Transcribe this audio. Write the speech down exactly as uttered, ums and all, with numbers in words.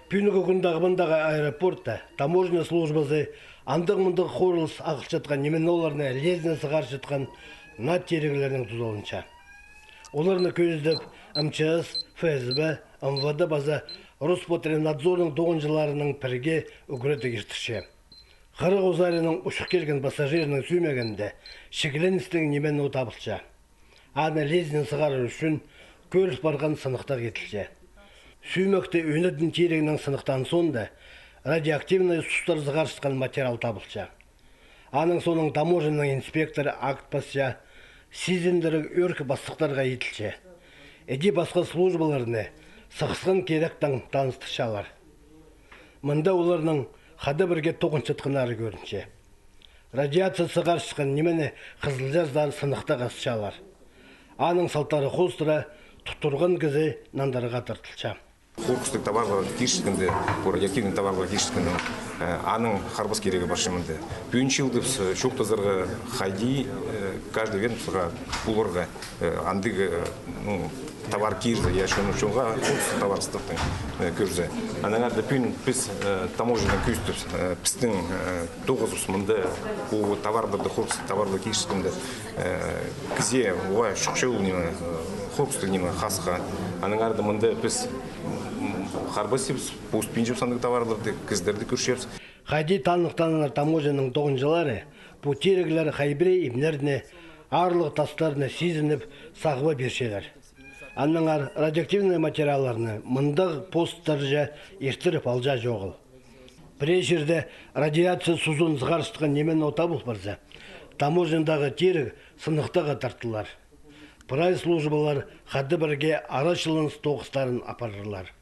Пӱӱнгі кӱнде Ағбандағы аэропортта таможня службазы андағ-мындағ хорылыс ағылчатхан ниме-ноо оларны лезіне сығарчатхан наа тиріглернең тузаланча. Оларны кӧзідіп, МЧС, ФСБ, МВД паза Роспотребнадзорның тоғынҷыларынаң пірге ӱгредіг иртірче. Хырығ узаринаң учух килген пассажирнің сӱмегінде чигленістіг ниме-ноо табылча. Аны лезіне сығарар ӱчӱн кӧріс парған сыныхтағ иділче. Сӱмекті ӧнетін тирігнең сыныхтаан соонда радиоактивнай сустар сығарчатхан материал табылча. Аның соонаң таможенның инспекторы акт пасча, сизіндіріг ӧӧркі пастыхтарға иділче. Іди пасха службаларны сығысхан киректең таныстырчалар. Мында оларның хада пірге тоғынчатханнары кӧрінче. Радиация сығарчатхан нимені хызылчазар сыныхтағ асчалар. Аның салтары хоостыра тудырған кізі нандырарға тартылча. Хорғыстығ товарлар кирчеткенде, пу радиоактивный товарлар кирчеткенде, э, аның харбас кирегі парча мында. Пӱӱн чылдыбыс, э, чоохтазарға хайди, э, каждый ведомствоға поларға, э, андағ, э, ну, товар кирзе, я чон, чонға хорғыстығ товар ыстыхтың, э, кӧрзе. Аннаңар даа пӱӱн піс, э, таможняны кӧзітіп, э, пістің, э, тоғызыбыс мында, пу товарларны, хорғыстығ товарлар кирчеткенде, э, кізее, уғаа чох чол ниме, э, хорғыстығ ниме хасха. Аннаңар даа мында піс, м, харбасчабыс, позыбинчабыс андағ товарларны, кізілерні кӧрчебіс. Хайди таныхтааннар таможняның тоғынҷылары, пу тиріглер хай пірее имнерні, аарлығ тастарны сизініп, сағып пирчелер. Аннаңар радиоактивный материалларны мындағ посттарҷа иртіріп алҷаң чоғыл. Пірее чирде радиация сузын сығарчатхан ниме-ноо табыл парза, таможнядағы тиріг сыныхтағ тартылар. Прай службалар хада пірге арачыланыс тоғыстарын апарарлар.